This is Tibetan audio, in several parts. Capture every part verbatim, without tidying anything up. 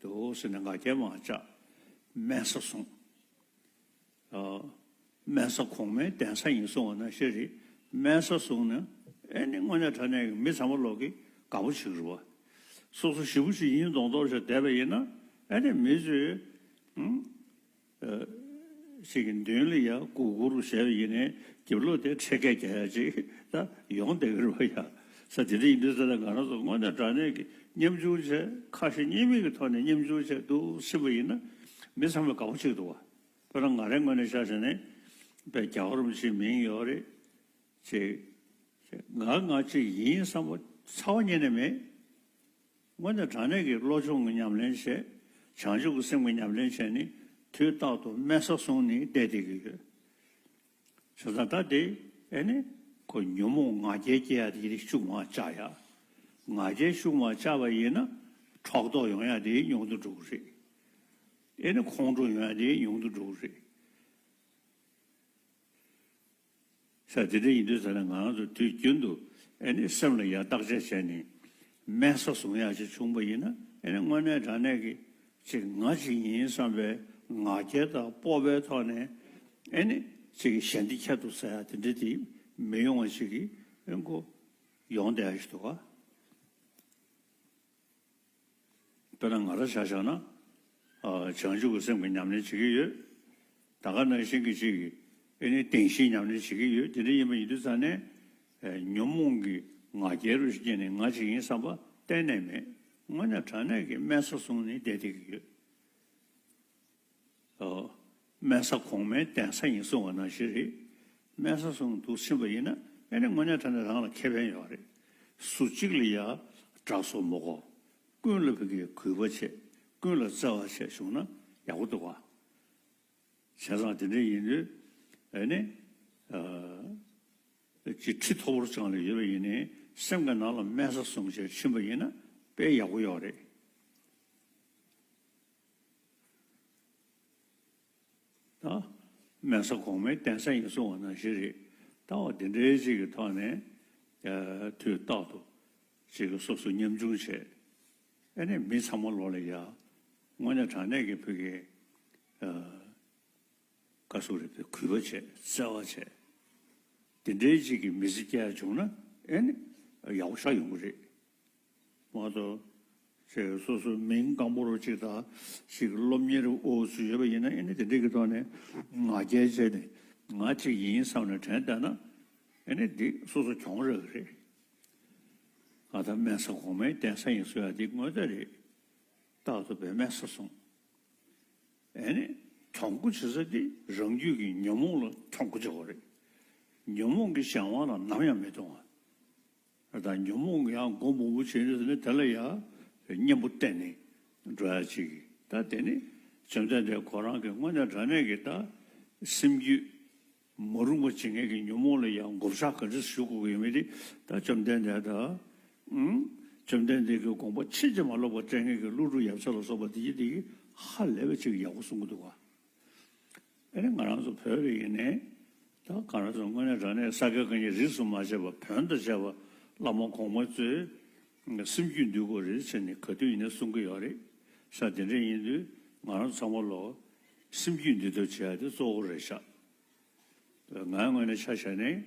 འདུག་ཟེར་ནས་ང་རྒྱལ་མ་བཅག་སྨན་ས་བཟུང་། ཨ། སྨན་ས་གོང་མའི་གདན་ས་ཡིན་གསུང་བ་ནང་བཞིན་རེད། སྨན་ས་བཟུང་ནས་ཨེ་ནི་དངོས་གནས་དྲང་གནས་ཀྱི་མི་ཚང་མ་ལོག་གི་དགའ་པོ་བྱེད་ཀྱི་རེད་བ། སོ་སོ་ཞེ་པོ་ཅིག་ཡིན་མདོག་མདོག་བྱས་བསྡད་པ་ཡིན་ན་ཨེ་ནི་མི་ཚོས་ཨང་། ཨ། ཞིག་གི་མདུན་ལ་ཡ་གུ་གུ་རུ་བྱས་པ་ཡིན་ནའི་རྒྱབ་ལོགས་དེ་འཕྲེད་སྐད་རྒྱག་ཡ་ཅིག་ད་ཡོང་བསྡད་ཀྱི་རེད་བ་ཡ། ས་དེ་འདྲ་ཡིན་དུས་ཙ་ན་ང་རང་ཚོ་དངོས་གནས་དྲང་གནས་ཀྱི་ཉམ་ཆུང་བྱས་ཁ་ཞེ་གཉིས་མེད་ཀྱི་ཐོག་ནས་ཉམ་ཆུང་བྱས་འདུག་ཕྱིན་པ་ཡིན་ན་མི་ཚང་མས་དགའ་པོ་བྱེད་ཀྱི་འདུག་བ། དཔེར་ན་ང་རའི་ངོས་ནས་ཆ་བཞག་ན་དཔེ་རྒྱལ་བ་རིན་པོ་ཆེའི་མིང་ཡོད་རེད། ཅེས། ང་ང་གཅིག་ཡིན་བསམ་པ་ཚ་བ་ཉིད་ནས་མེད། དངོས་གནས་དྲང་གནས་ཀྱི་བློ་སྦྱོང་གི་ཉམས་ལེན་བྱས། བྱང་ཆུབ་ཀྱི་སེམས་ཀྱི་ཉམས་ལེན་བྱས་ནས་དུས་རྟག་ཏུ་སྨན་ས་བཟུང་ནས་བསྡད་བསྡད་ཀྱི་ཡོད། བྱས་ཙང་ད་དེ་ཨེ་ནི་ཁོ་ཉོན་མོངས་ང་རྒྱལ་སྐྱེ་ཡ་དེ་ཤུགས་མ་བཅག་ཡ། ང་རྒྱལ་ཤུགས་མ་བཅག་པ་ཡིན་ན་ཕྲག་དོག་ཡོང་ཡ་དེ་ཉུང་དུ་འགྲོ་གི་རེད། ཨེ་ནི་ཁོང་ཁྲོ་ཡོང་ཡ་དེ་ཉུང་དུ་འགྲོ་གི་རེད། ས་དེ་འདྲ་ཡིན་དུས་ཙ་ན་ང་རང་ཚོ་དུས་རྒྱུན་དུ་ཨེ་ནི་སེམས་ལ་ཡ་བརྟག་དཔྱད་བྱས་ནས་སྨན་ས་བཟུང་ཡག་ཅིག་བྱུང་པ་ཡིན་ན་ཨེ་ནི་དངོས་གནས་དྲང་གནས་ཀྱི་ཅིག་ང་ཅིག་ཡིན་བསམ་པའི་ང་རྒྱལ་དང་སྤོབས་པའི་ཐོག་ནས་ཨེ་ནི་ཅིག་ཞལ་འདི་ཁྱད་དུ་ཟ་ཡ་དེ་འདྲ་དེ་མི་ཡོང་བ་ཞིག་གི་ཨེ་ཁོ་ཡོང་བསྡད་ཡ་ཞིག་འདུག་ག་དཔེར་ན་ང་རང་ཆ་བཞག་ན། ཨ། བྱང་ཆུབ་ཀྱི་སེམས་ཀྱི་ཉམས་ལེན་བྱེད་ཀྱི་ཡོད། ད་ག་ནང་བཞིན་གྱི་ཅིག་གིས་ཨེ་ནི་བདེན་བཞིའི་ཉམས་ལེན་བྱེད་ཀྱི་ཡོད། དེ་འདྲ་ཡིན་པ་ཡིན་དུས་ཙང་ནས། ཨེ། ཉོན་མོངས་ཀྱི་ང་རྒྱལ་རུ་སྐྱེས་ནས་ང་ཅིག་ཡིན་བསམ་པ་གཏན་ནས་མེད། དངོས་གནས་དྲང་གནས་ཀྱི་སྨན་ས་བཟུང་ནས་བསྡད་བསྡད་ཀྱི་ཡོད། ཨོ། སྨན་ས་གོང་མའི་གདན་ས་ཡིན་གསུང་བ་ནང་བཞིན་རེད། སྨན་ས་སོང་འདུག་ཕྱིན་པ་ཡིན་ན་ཨེ་ནི་དངོས་གནས་དྲང་གནས་རང་ལ་ཁེ་ཕན་ཡོད་རེད། སུ་གཅིག་ལ་ཡ་དྲག་སོགས་མི་དགོས། ཀུན་ལ་ཕ་གིའི་གུས་པ་བྱེད། ཀུན་ལ་བརྩེ་བ་བྱེད་བྱུང་ན་ཡག་པོ་འདུག་ག་བྱས་ཙང་དེ་འདྲ་ཡིན་དུས་ཨེ་ནི། ཨ། ཅིག་ཁྲི་མཐོ་པོར་བཅངས་ལ་ཡོད་པ་ཡིན་ནའི་སེམས་ཀྱི་ནང་ལ་སྨན་ས་བཟུང་བྱས་ཕྱིན་པ་ཡིན་ན་དཔེ་ཡག་པོ་ཡོད་རེད། ད་སྨན་ས་གོང་མའི་གདན་ས་ཡིན་གསུང་བ་ནང་བཞིན་རེད། ད་འོ་དེ་འདྲའི་ཅིག་གི་ཐོག་ནས་ཨ། དུས་རྟག་ཏུ་ཅིག་གི་སོ་སོ་ཉམ་ཆུང་བྱས། ཨ་ནི་མི་ཚང་མ་ལོག་ལ་ཡ་དངོས་གནས་དྲང་གནས་ཀྱི་ཕ་གིའི་ཨ། བཀའ་ཟུར་རེད་པས་གུས་པ་བྱས་བརྩེ་བ་བྱས། དེ་འདྲའི་ཅིག་གི་མི་ཚེ་སྐྱེལ་ཡ་བྱུང་ན་ཨེ་ནི་ཡག་པོ་ཞེ་དྲག་ཡོང་གི་རེད། མ་གཏོགས་ཅིག་སོ་སོའི་མིང་སྐམ་པོ་རུ་ཅིག་དང་ཅིག་སློབ་གཉེར་འོག་ཚུད་ཡོད་པ་ཡིན་ན་ཨེ་ནི་དེ་འདྲའི་གི་ཐོག་ནས་ང་རྒྱལ་བྱས་ནས་ང་ཅིག་ཡིན་བསམ་ནས་དྲན་བསྡད་ན་ཨེ་ནི་འདི་སོ་སོ་གྱོང་རག་གི་རེད། ང་ད་སྨན་ས་གོང་མའི་གདན་ས་ཡིན་གསུང་ཡ་འདི་དངོས་གནས་རེད། རྟག་ཏུ་བའི་སྨན་ས་སོང་། ཨེ་ནི། གྱོང་པོ་བྱེད་ས་དེ་རང་རྒྱུད་ཀྱི་ཉོན་མོངས་ལ་གྱོང་པོ་བྱེད་དགོས་རེད། ཉོན་མོངས་ཀྱི་གཞན་དབང་ལ་ནམ་ཡང་མི་གཏོང་བ། ད་ཉོན་མོངས་ཀྱི་ཡང་མགོ་མང་པོ་བྱས་ནས་དེ་ལ་ཡང་གཉེན་པོ་བསྟེན་ནས་འགྲོ་ཡ་ཅིག་ད་དེ་ནི་བཅོམ་ལྡན་འདས་ཁོ་རང་གི་དངོས་གནས་དྲང་གནས་ཀྱི་ད་སེམས་རྒྱུད། མ་རུངས་པ་བྱེད་མཁན་གྱི་ཉོན་མོངས་ལ་ཡང་བགོ་བཤའ་ག་འདྲ་ཞུ་དགོས་ཀྱི་ཡོད་མེད་དེ་ད་བཅོམ་ལྡན་འདས་དང་། ཨང་། བཅོམ་ལྡན་འདས་ཀྱི་དགོངས་པ་ཕྱིན་ཅི་མ་ལོག་པ་སྤྲད་མཁན་གྱི་ཀླུ་སྒྲུབ་ཡབ་སྲས་ལ་སོགས་པ་དེ་གྱིས་དེ་གིས་ཧ་ལས་པ་ཅིག་ཡག་པོ་གསུང་གི་འདུག་ག་ཨེ་ནི་ང་རང་ཚོ་བོད་པ་ཡིན་ནའི་ད་ག་རང་ཚོ་དངོས་གནས་དྲང་གནས་ས་དགེ་བཀའ་རྙིང་རིས་སུ་མ་ཆད་པ་བོན་དང་བཅས་པ་བླ་མ་གོང་མ་ཚོས་སེམས་རྒྱུད་འདུལ་དགོས་རེད་ཟེར་ནས་ག་དུས་ཡིན་ནའི་གསུང་གི་ཡོད་རེད། ས་དེ་འདྲ་ཡིན་དུས་ང་རང་ཚོ་ཚང་མ་ལོ་སེམས་རྒྱུད་འདུལ་ཐབས་བྱེད་ཡ་དེ་གཙོ་བོ་རེད་ཤག་ང་ངོས་ནས་ཆ་བཞག་ནས་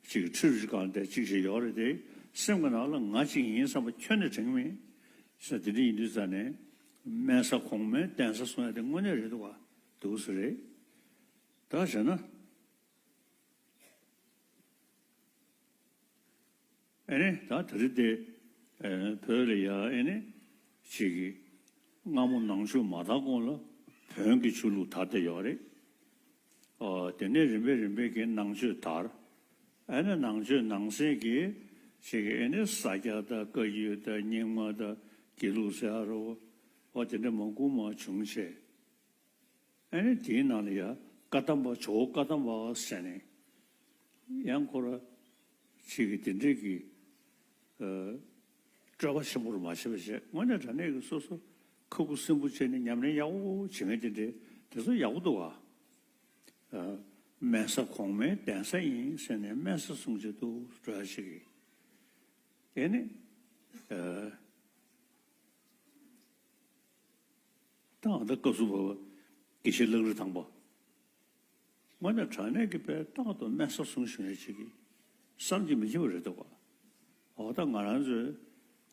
ཅིག་ཁྲི་རུ་གང་དེ་ཅིག་ཞིག་ཡོད་རེད་དེ་སེམས་ཀྱི་ནང་ལ་ང་ཅིག་ཡིན་བསམ་པ་ཁྱོན་ནས་དྲན་གྱི་མེད། ས་དེ་འདྲ་ཡིན་དུས་ཙ་ནས་སྨན་ས་གོང་མའི་གདན་ས་གསུང་ཡ་དེ་དངོས་གནས་རེད་འདུག་ག་འདུག་སེ་རེད། ད་བྱས་ན། ཨེ་ནི་ད་དེ་རིང་དེ་ཨེ་བོད་ལ་ཡ་ཨེ་ནི་ཅིག་གི་སྔ་མོ་ནང་ཆོས་མ་དར་གོང་ལ་བོན་གྱི་ཆོས་ལུགས་དར་བསྡད་ཡོད་རེད། ཨོ་དེ་ནས་རིམ་པས་རིམ་པས་ཀྱི་ནང་ཆོས་དར། ཨེ་ནི་ནང་ཆོས་ནང་གསེས་ཀྱི་ཅིག་གི་ཨེ་ནི་ས་སྐྱ་དང་བཀའ་བརྒྱུད་དང་རྙིང་མ་དང་དགེ་ལུགས་ཟེར་ཡ་རོ། ཨོ་དེ་འདྲ་མང་པོ་མང་བྱུང་བྱས། ཨ་ནི་དེའི་ནང་ལ་ཡང་བཀའ་གདམས་པ་ཇོ་བོ་བཀའ་གདམས་པ་ཟེར་ནས་ཡང་ཁོ་ར་ཅིག་གིས་དེ་འདྲས་ཀྱི་ཨ་སྤྲོས་པ་ཆེན་པོ་རུ་མ་བྱེད་པ་བྱས་དངོས་གནས་དྲང་གནས་ཀྱི་སོ་སོ་ཁ་ཁུ་སིམ་པོ་བྱས་ནས་ཉམས་ལེན་ཡག་པོ་བྱེད་མཁན་དེ་འདྲས་དེ་ཚོ་ཡག་པོ་འདུག་ག་ཨ་སྨན་ས་གོང་མའི་གདན་ས་ཡིན་ཟེར་ནས་སྨན་ས་གསུང་བྱེད་དུ་འགྲོ་ཡ་ཞིག་གིས་དེ་ནི་ཨ། ད་ཨ་ད་སྐབས་སུ་བབ་པ་དགེ་བཤེས་གླང་རི་ཐང་པ། དངོས་གནས་དྲང་གནས་ཀྱི་དཔེ་རྟག་ཏུ་དམན་ས་བཟུང་བཞིན་རེད་ཅིག་གིས་བསམ་གྱིས་མི་ཁྱབ་པ་རེད་འདུག་ག། འོ་ད་ང་རང་ཚོའི་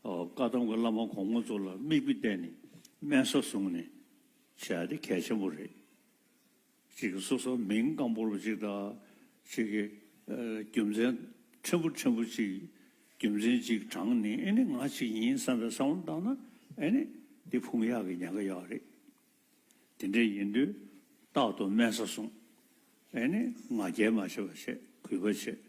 ཨོ་བཀའ་གདམས་ཀྱི་བླ་མ་གོང་མ་ཚོ་ལ་མིག་དཔེ་བལྟས་ནས་དམན་ས་བཟུང་ནས་བྱས་ཏེ་གལ་ཆེན་པོ་རེད། ཅིག་སོ་སོ་མིང་སྐམ་པོར་ཅིག་དང་ཅིག་གི་ཨ་རྒྱུ་མཚན་ཕྲན་བུ་ཕྲན་བུ་ཅིག་རྒྱུ་མཚན་ཅིག་དྲངས་ནས་ཨེ་ནི་ང་ཅིག་ཡིན་བསམ་པའི་བསམ་བློ་བཏང་ན་ཨེ་ནི་འདི་ཕུང་ཡག་གི་ཉེན་ཁ་ཡོད་རེད། དེ་འདྲ་ཡིན་དུས་རྟག་ཏུ་དམན་ས་བཟུང་། ཨེ་ནི་ང་རྒྱལ་མ་བྱེད་པ་བྱེད། གུས་པ་བྱེད།